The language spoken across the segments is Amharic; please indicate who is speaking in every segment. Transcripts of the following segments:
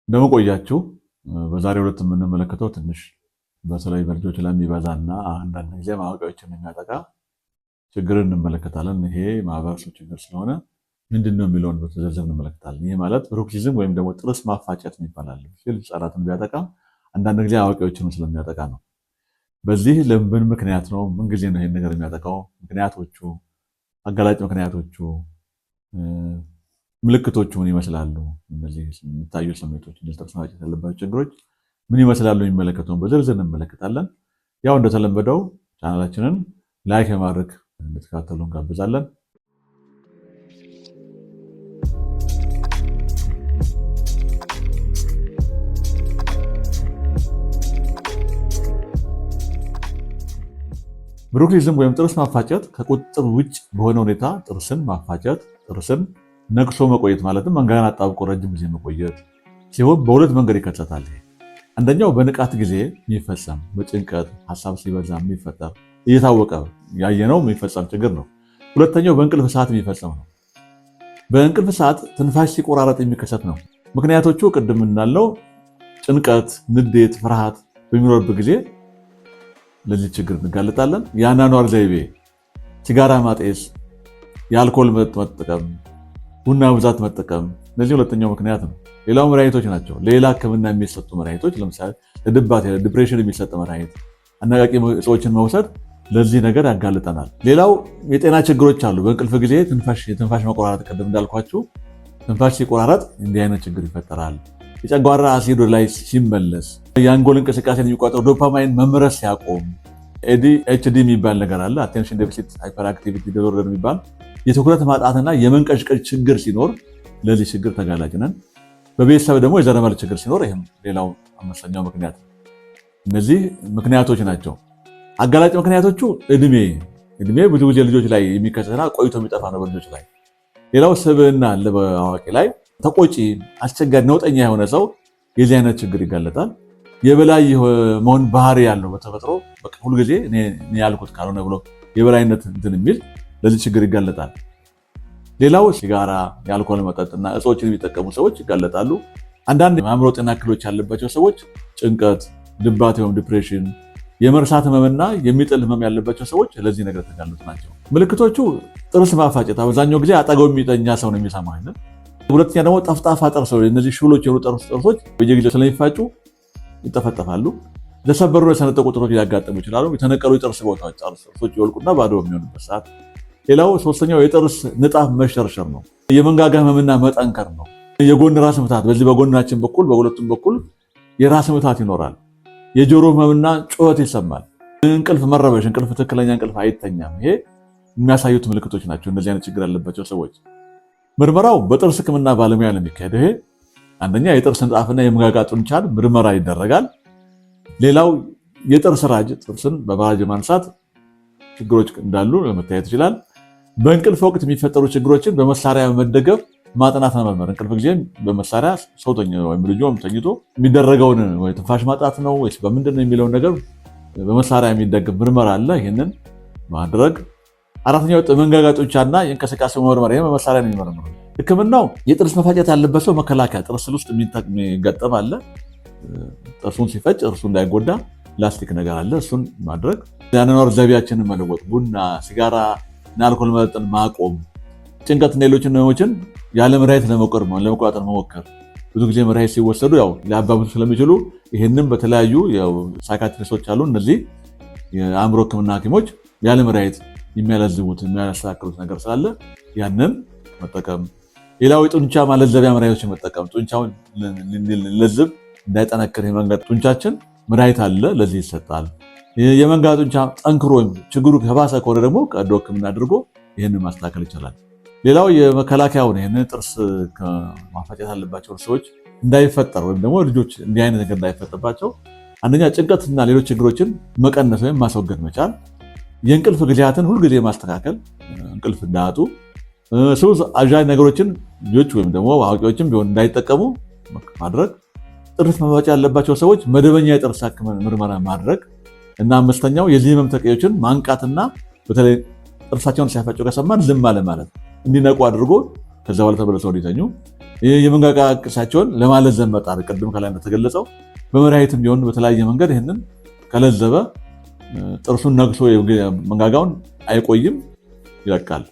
Speaker 1: እንደምን ቆያችሁ። በዛሬው ዕለት የምንመለከተው ትንሽ በተለይ በልጆች ላይ የሚበዛና አንዳንድ ጊዜ አዋቂዎችን የሚያጠቃ ችግርን እንመለከታለን። ይሄ ማህበረሰብ ችግር ስለሆነ ምንድን ነው የሚለውን በዝርዝር እንመለከታለን። ይህ ማለት bruxism ወይም ደግሞ ጥርስ ማፋጨት ይባላል። ሲል ህጻናትን ቢያጠቃ አንዳንድ ጊዜ አዋቂዎችን ስለሚያጠቃ ነው። በዚህ ለምን ምክንያት ነው? ምን ጊዜ ነው ይሄን ነገር የሚያጠቃው? ምክንያቶቹ፣ አጋላጭ ምክንያቶቹ፣ ምልክቶቹ ምን ይመስላሉ? እነዚህ የሚታዩ ስሜቶች፣ እንደዚህ ጥርስ ማፋጨት ያለባቸው ችግሮች ምን ይመስላሉ? የሚመለከተውን በዝርዝር እንመለከታለን። ያው እንደተለመደው ቻናላችንን like በማድረግ እንድትከታተሉ እንጋብዛለን። bruxism ወይም ጥርስ ማፋጨት ከቁጥጥር ውጭ በሆነ ሁኔታ ጥርስን ማፋጨት፣ ጥርስን ነቅሶ መቆየት ማለትም መንጋጋን አጣብቆ ረጅም ጊዜ መቆየት ሲሆን በሁለት መንገድ ይከሰታል። አንደኛው በንቃት ጊዜ የሚፈጸም በጭንቀት ሀሳብ ሲበዛ የሚፈጠር እየታወቀ ያየነው የሚፈጸም ችግር ነው። ሁለተኛው በእንቅልፍ ሰዓት የሚፈጸም ነው። በእንቅልፍ ሰዓት ትንፋሽ ሲቆራረጥ የሚከሰት ነው። ምክንያቶቹ ቅድም እንዳለው ጭንቀት፣ ንዴት፣ ፍርሃት በሚኖርበት ጊዜ ለዚህ ችግር እንጋለጣለን። የአኗኗር ዘይቤ፣ ሲጋራ ማጤስ፣ የአልኮል መጠጥ መጠቀም፣ ቡና ብዛት መጠቀም፣ እነዚህ ሁለተኛው ምክንያት ነው። ሌላው መድኃኒቶች ናቸው። ሌላ ሕክምና የሚሰጡ መድኃኒቶች ለምሳሌ ለድባቴ depression የሚሰጥ መድኃኒት፣ አነቃቂ እጾችን መውሰድ ለዚህ ነገር ያጋልጠናል። ሌላው የጤና ችግሮች አሉ። በእንቅልፍ ጊዜ የትንፋሽ መቆራረጥ፣ ቅድም እንዳልኳችሁ ትንፋሽ ሲቆራረጥ እንዲህ አይነት ችግር ይፈጠራል። የጨጓራ አሲድ ወደ ላይ ሲመለስ፣ የአንጎል እንቅስቃሴን የሚቆጣጠር ዶፓማይን መመረት ሲያቆም፣ ADHD የሚባል ነገር አለ። attention deficit hyperactivity disorder የሚባል የትኩረት ማጣትና የመንቀዥቀዥ ችግር ሲኖር ለዚህ ችግር ተጋላጭ ነን። በቤተሰብ ደግሞ የዘረመል ችግር ሲኖር ይህም ሌላው አምስተኛው ምክንያት ነው። እነዚህ ምክንያቶች ናቸው። አጋላጭ ምክንያቶቹ እድሜ ብዙ ጊዜ ልጆች ላይ የሚከሰትና ቆይቶ የሚጠፋ ነው በልጆች ላይ። ሌላው ስብዕና አለ። በአዋቂ ላይ ተቆጪ፣ አስቸጋሪ፣ ነውጠኛ የሆነ ሰው የዚህ አይነት ችግር ይጋለጣል። የበላይ መሆን ባህሪ ያለው በተፈጥሮ በቃ ሁልጊዜ እኔ ያልኩት ካልሆነ ብሎ የበላይነት እንትን የሚል ለዚህ ችግር ይጋለጣል። ሌላው ሲጋራ፣ የአልኮል መጠጥና እጾችን የሚጠቀሙ ሰዎች ይጋለጣሉ። አንዳንድ የአእምሮ ጤና እክሎች ያለባቸው ሰዎች ጭንቀት፣ ድባቴ ወይም depression፣ የመርሳት ህመምና የሚጥል ህመም ያለባቸው ሰዎች ለዚህ ነገር የተጋለጡ ናቸው። ምልክቶቹ ጥርስ ማፋጨት፣ አብዛኛው ጊዜ አጠገቡ የሚተኛ ሰው ነው የሚሰማው። ሁለተኛ ደግሞ ጠፍጣፋ ጥርስ፣ እነዚህ ሹሎች የሆኑ ጥርሶች በየጊዜው ስለሚፋጩ ይጠፈጠፋሉ። የተሰበሩ የሰነጠቁ ጥርሶች ሊያጋጥሙ ይችላሉ። የተነቀሉ የጥርስ ቦታዎች ጥርሶች ይወልቁና ባዶ በሚሆንበት ሰዓት። ሌላው ሶስተኛው የጥርስ ንጣፍ መሸርሸር ነው። የመንጋጋ ህመምና መጠንከር ነው። የጎን ራስ ምታት፣ በዚህ በጎናችን በኩል በሁለቱም በኩል የራስ ምታት ይኖራል። የጆሮ ህመምና ጩኸት ይሰማል። እንቅልፍ መረበሽ፣ እንቅልፍ ትክክለኛ እንቅልፍ አይተኛም። ይሄ የሚያሳዩት ምልክቶች ናቸው። እንደዚህ አይነት ችግር ያለባቸው ሰዎች ምርመራው በጥርስ ሕክምና ባለሙያ ነው የሚካሄደው። ይሄ አንደኛ የጥርስ ንጣፍና የመንጋጋ ጡንቻን ምርመራ ይደረጋል። ሌላው የጥርስ ራጅ፣ ጥርስን በራጅ ማንሳት ችግሮች እንዳሉ ለመታየት ይችላል። በእንቅልፍ ወቅት የሚፈጠሩ ችግሮችን በመሳሪያ በመደገፍ ማጥናት መመርመር። እንቅልፍ ጊዜ በመሳሪያ ሰው ወይም ልጁ ተኝቶ የሚደረገውን ወይ ትንፋሽ ማጣት ነው ወይስ በምንድን ነው የሚለውን ነገር በመሳሪያ የሚደገፍ ምርመራ አለ። ይህንን ማድረግ። አራተኛው የመንጋጋ ጡንቻና የእንቅስቃሴ መመርመር፣ ይህ በመሳሪያ ነው የሚመረምረው። ሕክምናው የጥርስ መፋጨት ያለበት ሰው መከላከያ ጥርስ ውስጥ የሚገጠም አለ። ጥርሱን ሲፈጭ ጥርሱ እንዳይጎዳ ላስቲክ ነገር አለ። እሱን ማድረግ። የአኗኗር ዘይቤያችንን መለወጥ፣ ቡና፣ ሲጋራ እና አልኮል መጠጥን ማቆም፣ ጭንቀትና ሌሎችን ህመሞችን ያለ መድኃኒት ለመቆጣጠር መሞከር። ብዙ ጊዜ መድኃኒት ሲወሰዱ ያው ሊያባብሱ ስለሚችሉ ይህንም በተለያዩ psychiatrist ኦች አሉ። እነዚህ የአእምሮ ሕክምና ሐኪሞች ያለ መድኃኒት የሚያለዝቡት የሚያስተካክሉት ነገር ስላለ ያንን መጠቀም። ሌላው የጡንቻ ማለዘቢያ መድኃኒቶችን መጠቀም፣ ጡንቻውን ለዝብ እንዳይጠነክር የመንገድ ጡንቻችን መድኃኒት አለ፣ ለዚህ ይሰጣል። የመንጋጋ ጡንቻ ጠንክሮ ወይም ችግሩ ከባሰ ከሆነ ደግሞ ቀዶ ሕክምና አድርጎ ይህንን ማስተካከል ይቻላል። ሌላው የመከላከያውን ይህንን ጥርስ ማፋጨት ያለባቸው ሰዎች እንዳይፈጠር ወይም ደግሞ ልጆች እንዲህ አይነት ነገር እንዳይፈጠርባቸው አንደኛ ጭንቀትና ሌሎች ችግሮችን መቀነስ ወይም ማስወገድ መቻል፣ የእንቅልፍ ጊዜያትን ሁልጊዜ ማስተካከል፣ እንቅልፍ እንዳያጡ፣ ሱስ አዣዥ ነገሮችን ልጆች ወይም ደግሞ አዋቂዎችም ቢሆን እንዳይጠቀሙ ማድረግ፣ ጥርስ መፋጨት ያለባቸው ሰዎች መደበኛ የጥርስ ሕክምና ምርመራ ማድረግ እና አምስተኛው የዚህ ህመም ተጠቂዎችን ማንቃትና በተለይ ጥርሳቸውን ሲያፋጩ ከሰማን ዝም አለ ማለት እንዲነቁ አድርጎ ከዛ በኋላ ተመልሰው እንዲተኙ፣ የመንጋጋ ቅርሳቸውን ለማለዘብ መጣር፣ ቅድም ከላይ እንደተገለጸው በመድኃኒትም ቢሆን በተለያየ መንገድ ይህንን ከለዘበ ጥርሱን ነግሶ መንጋጋውን አይቆይም፣ ይለቃል።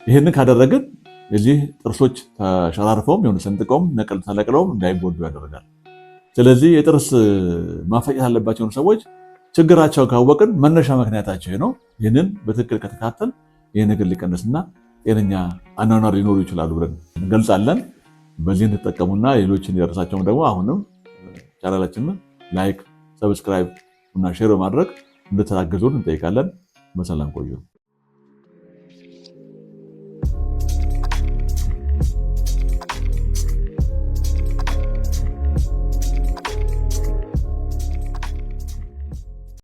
Speaker 1: ይህንን ካደረግን የዚህ ጥርሶች ተሸራርፈውም የሆነ ሰንጥቀውም ነቅል ተለቅለውም እንዳይጎዱ ያደርጋል። ስለዚህ የጥርስ ማፋጨት ያለባቸውን ሰዎች ችግራቸው ካወቅን መነሻ ምክንያታቸው ነው። ይህንን በትክክል ከተካተል ይህ ነገር ሊቀንስና ጤነኛ አኗኗር ሊኖሩ ይችላሉ ብለን እንገልጻለን። በዚህ እንድትጠቀሙና ሌሎችን የደረሳቸውም ደግሞ አሁንም ቻናላችንን like፣ subscribe እና share በማድረግ እንድታግዙን እንጠይቃለን። በሰላም ቆዩ።